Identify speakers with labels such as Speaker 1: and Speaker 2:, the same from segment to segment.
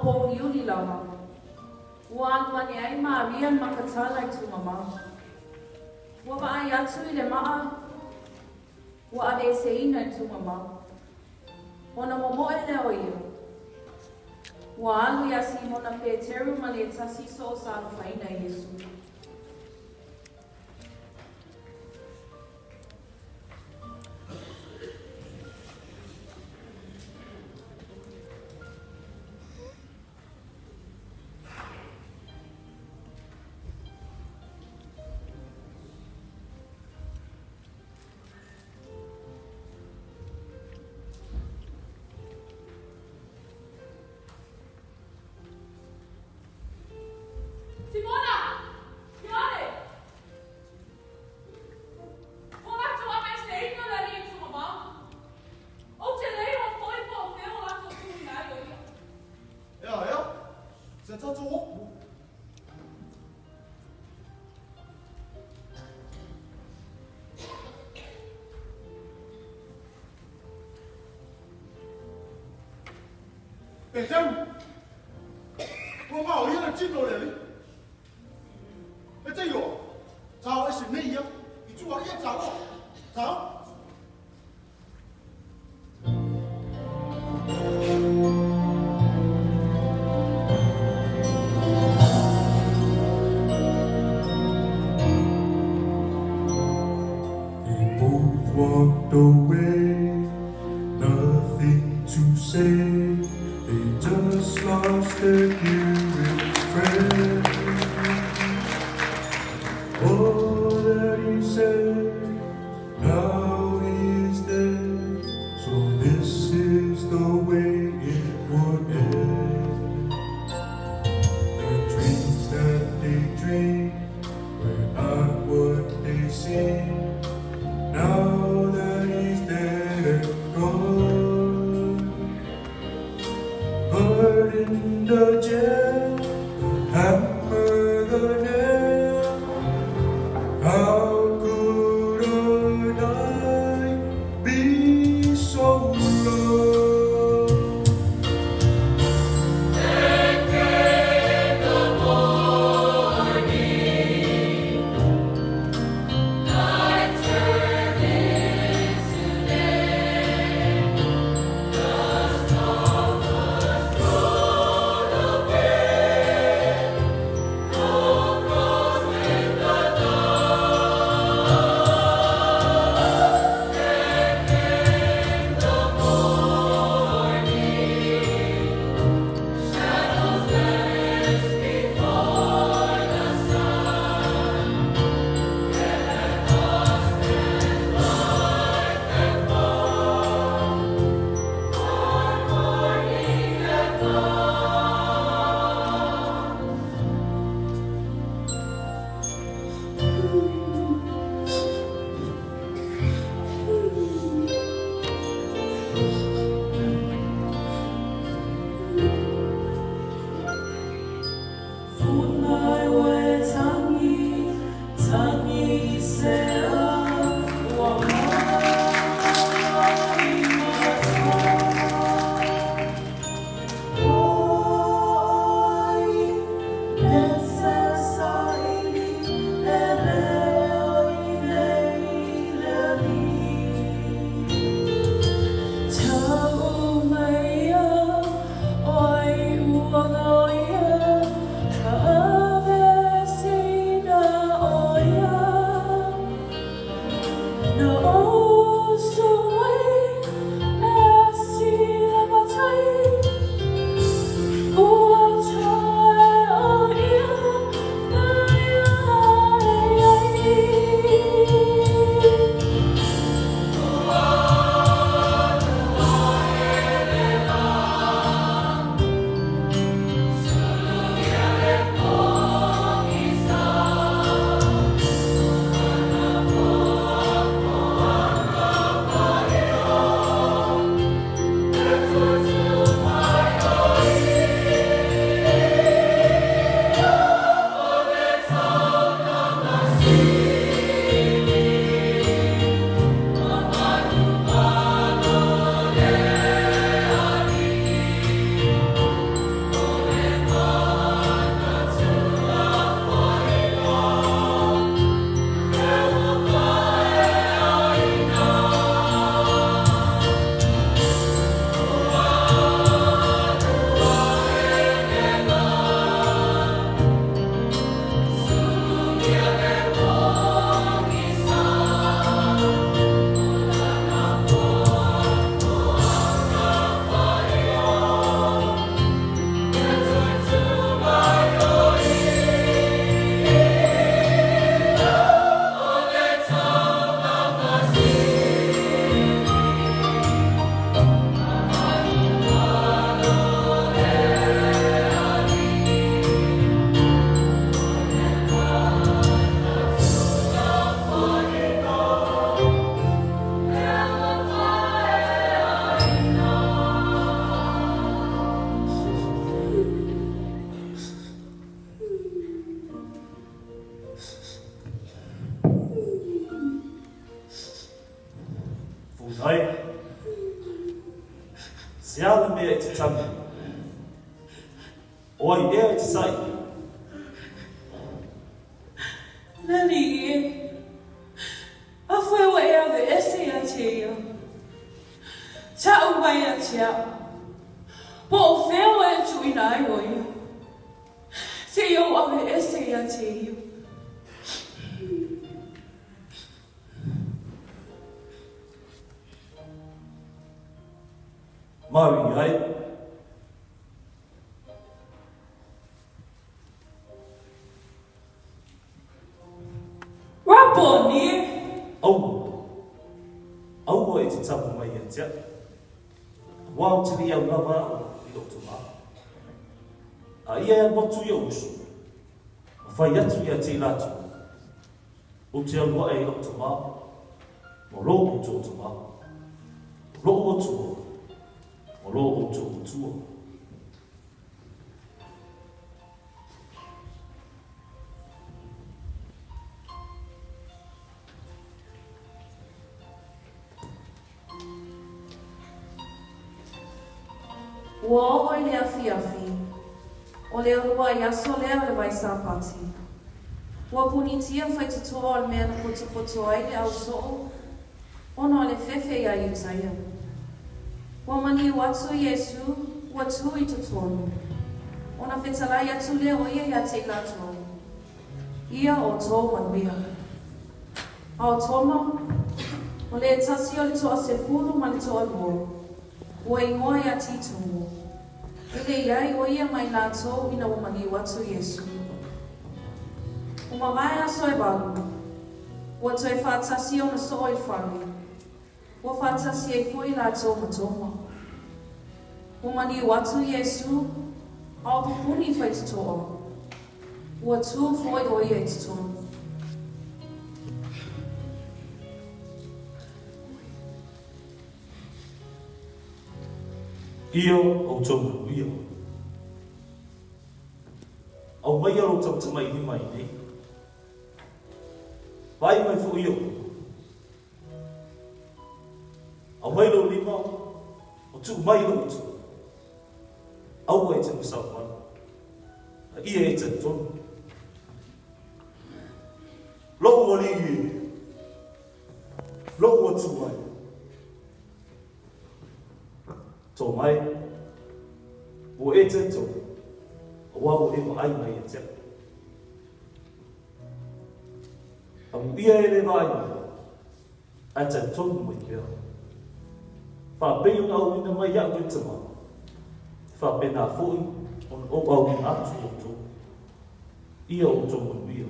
Speaker 1: pōuliuli lava, ua alu ane ai Maria Makatala i Tūmamao. Ua vaai atu i le ma'a ua aveeseina i Tūmamao. Ona momo'e lea o ia. Ua alu iā Simona Peteru ma le tasi soo sa alofaina e Iesu.
Speaker 2: Simona! Ioane! Ua latou aveeseina le Alii i Tumamao. Ou te le iloa foi po o fea ua latou tuuina ai o ia.
Speaker 3: Ea, ea, se tatou o. Peteru, ua maoia le tino o le Alii. E te iloa, tao ese nei ia, i tua ia taloa. Tao.
Speaker 4: They both walked away, nothing to say. They just lost their dearest friend. All that he said, now he is dead. So this is the way it would end. The dreams that they dreamed were not what they seemed. Now that he's dead and gone, but in the jail, the hammer, the nail, how could a night be so long?
Speaker 5: Se a le mea e te tangi ai? O ai ea e te saili?
Speaker 2: Le Alii e, afai ua e aveese ia te ia, taʻu mai ia te aʻu, po o fea ua e tuuina ai o ia, seia ou aveese ia te ia.
Speaker 5: Maui ai.
Speaker 2: Raponi e!
Speaker 5: Aua. Aua e te tapu mai ia te aʻu. Aua o te li au lava aʻu i lou tama. A ia e alu atu i ou uso, ma fai atu ia te i latou, Ou te alu aʻe i lou tama, ma lo outou tama, o loʻu Atua, ma lo outou Atua.
Speaker 1: Ua oo i le afiafi, o le uluai aso lea o le Vaisapati. Ua punitia faitotoa o le mea na potopoto ai le ausoo ona o le fefe iā Iutaia. Ua maliu atu Iesū, ua tū i totonu. Ona fetalai atu lea o ia iā te i latou, Ia o tō manuia. A o Toma, o le tasi o le toasefulu ma le toalua, ua igoa iā Titumu, e le i ai o ia ma i latou ina ua maliu atu Iesū. Ua mavae aso e walu, ua toe faatasi ona soo i le fale, ua faatasi ai foi latou ma Toma. Ua maliu atu Iesū, a o pupuni faitotoa, ua tū foi o ia i totonu.
Speaker 5: Ia outou manuia. Aumaia lou tamatamailima i nei. Vaai mai foi i ou lima. Aumai lou lima, o tuu mai lou itu. Aua e te masau mai. A ia e talitonu.
Speaker 3: Lou alii e, lou Atua e.
Speaker 5: Tō mai, ua e talitonu, auā ua e vaai mai ia te aʻu. Amuia e le vaai mai, ae talitonu mai pea. Faapei ona auina mai iaʻu e le Tama, e faapena foi ona ou auina atu outou. Ia outou manuia.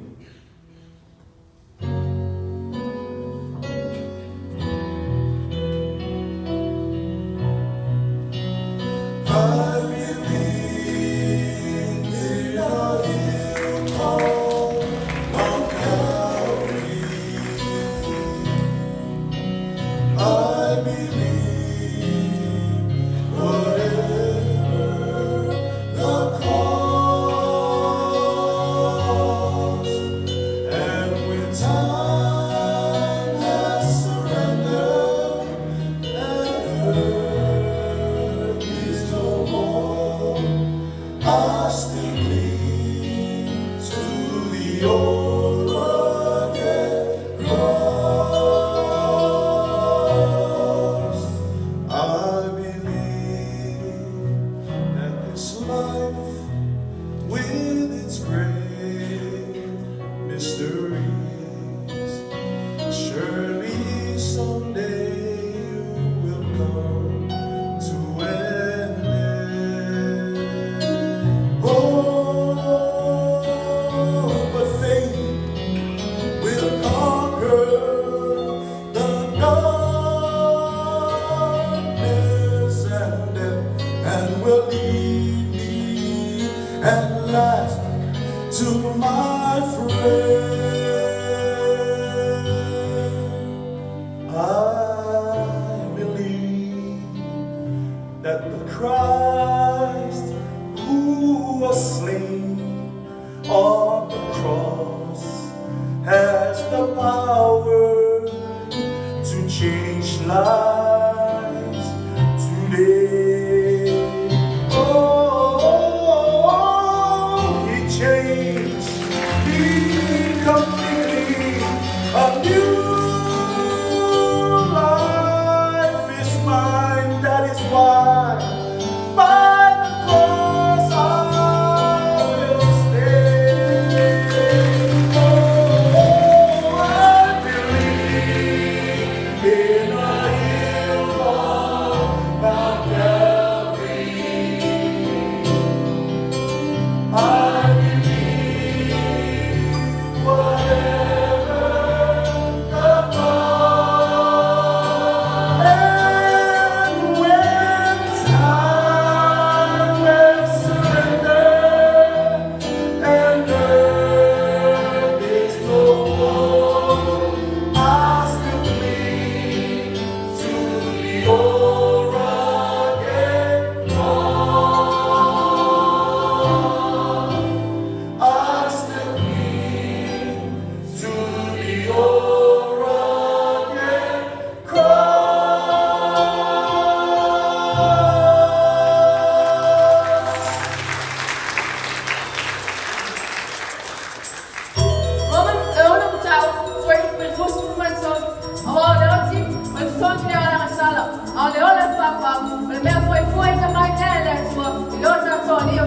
Speaker 4: I believe in a hill called Mount Calvary. I believe whatever the cost, and when time has surrendered and earth is no more, I still cling to the old rugged cross. I believe that this life with its great mysteries surely someday will come to an end. Oh, but faith will conquer the darkness and death, and will lead me at last to my friend. I believe that the Christ who was slain on the cross has the power to change lives today.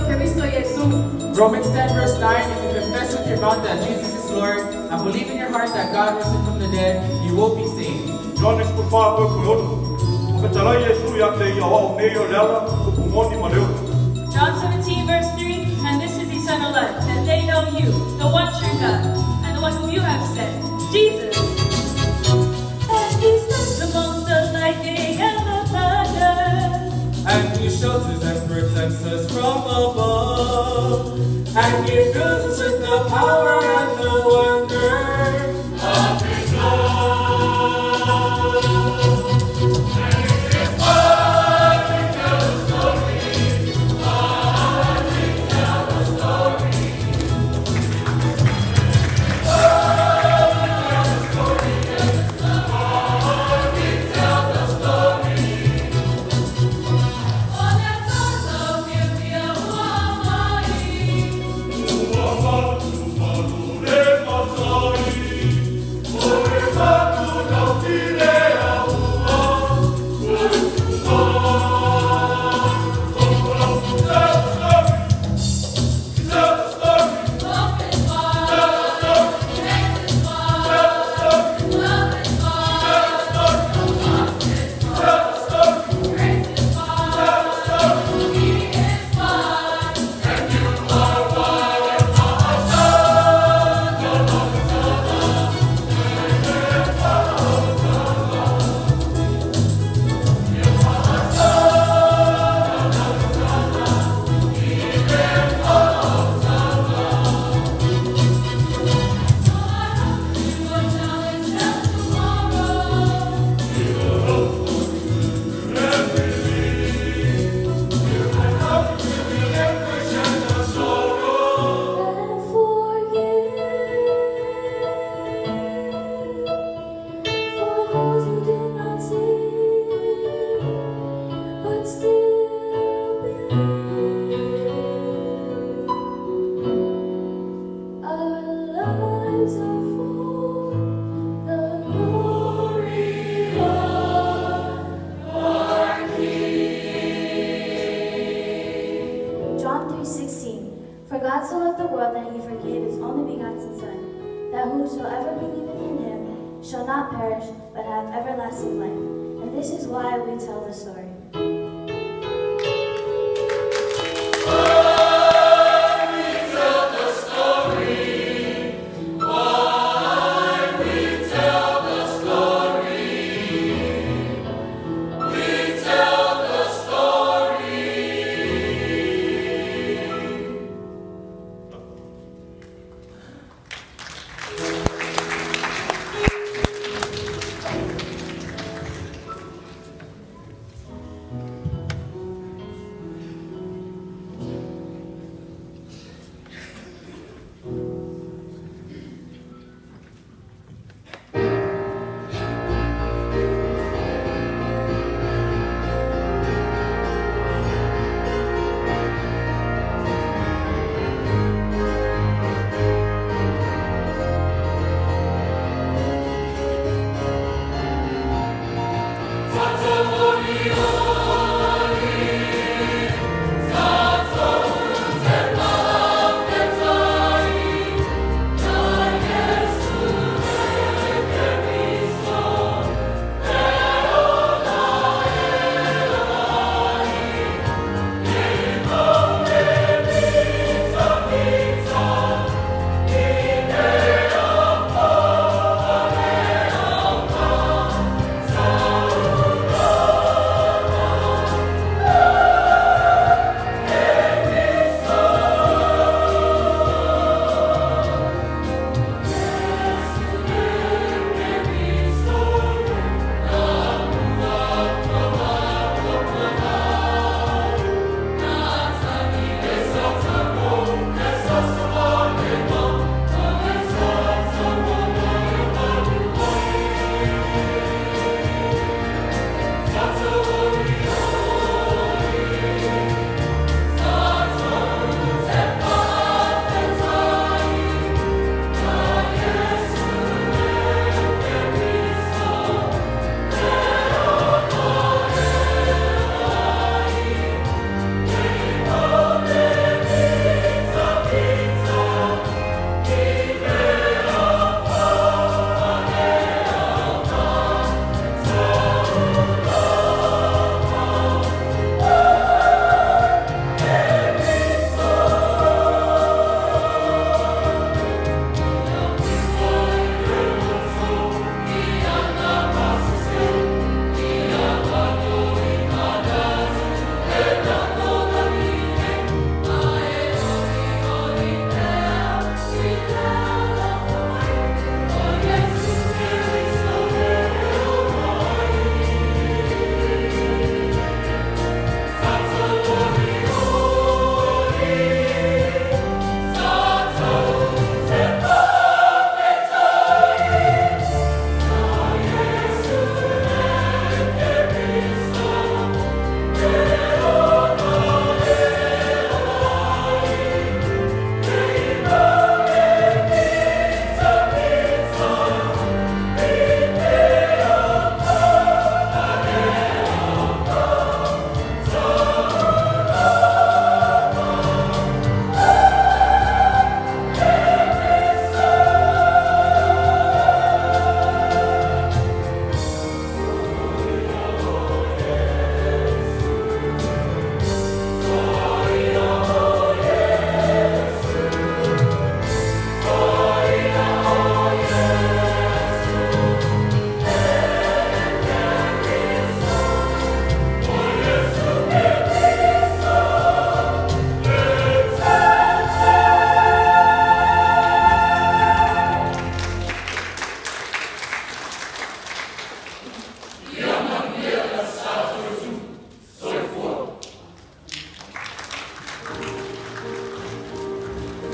Speaker 6: Keriso Iesu.
Speaker 7: Romans 10 verse 9, if you confess with your mouth that Jesus is Lord and believe in your heart that God raised him from the dead, you will be saved.
Speaker 8: Ioane 14 toe toe ono. O fetalai Iesu ia te ia o a'u nei o le ala, upu moni ma le ola.
Speaker 2: John 17, verse 3, And this is eternal life, that they know you, the one true God, and the one whom you have sent, Jesus. And he stands amongst the lightning and the thunder.
Speaker 7: And he shelters and protects us from above. And he fills us with the power and the wonder of his love.
Speaker 8: Ua malu malu le matai, o e matu tauti le aua, o Tell the story, tell the story, tell the story, tell the story, tell the story, tell the story.
Speaker 9: And forgive for those who did not see, but still believe. Our lives are for the glory of our King.
Speaker 10: John 3:16 For God so loved the world that he forgave his only begotten Son, that whosoever believeth in him shall not perish, but have everlasting life. And this is why we tell the story.